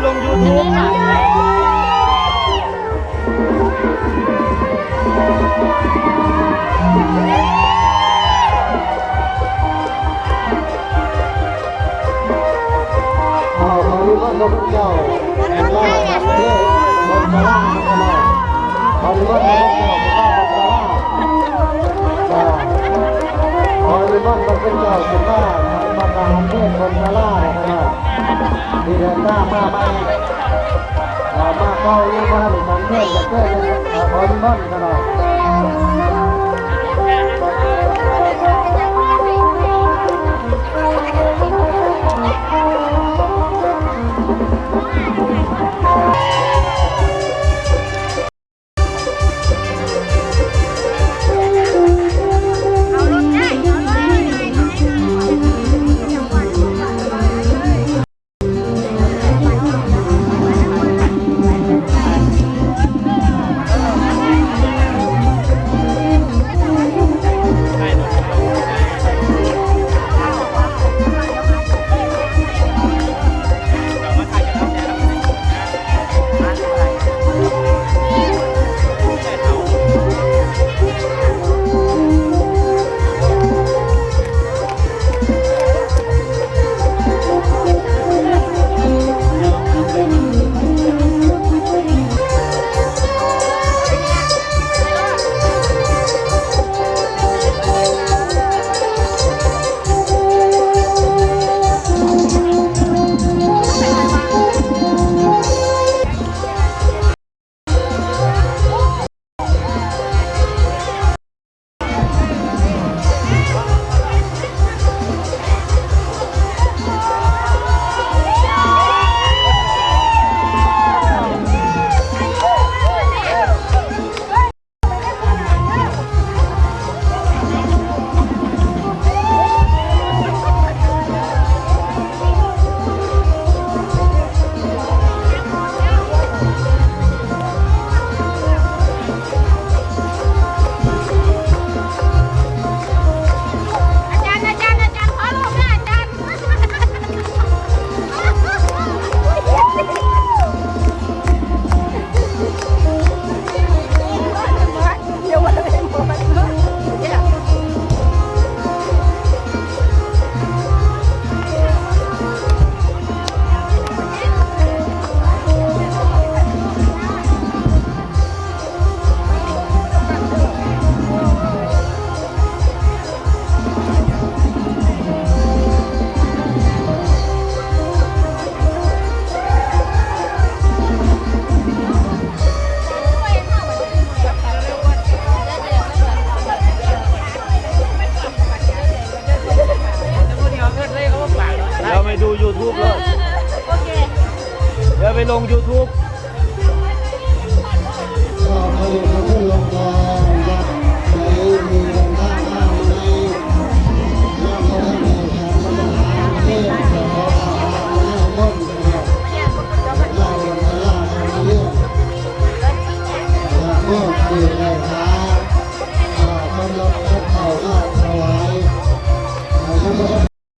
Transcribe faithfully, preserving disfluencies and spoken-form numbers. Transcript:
ลงยูทูบ ขอขออนุญาตพระพุทธเจ้า แห่งราชประเทศคนพม่านะครับ ขออนุญาตพระพุทธเจ้า แห่งราชประเทศคนพม่า อ่า ขออนุญาตพระพุทธเจ้า แห่งราชประเทศคนพม่านะครับ ที่เดินทางมาใหม่ อ่า มาเก่ายังบ่ทันได้สังเกตจะเกิดนะครับ อ่า ขออนุญาตนะครับ อาจารย์ อาจารย์ อาจารย์ ขอรูปด้วยอาจารย์ เดี๋ยววันละไม่หมด เดี๋ยวไปดู YouTube เลย เดี๋ยวไปลง YouTube ก็ผลิตภัณฑ์ลงทองยักษ์ไหนมีมูลค่ามากใน เ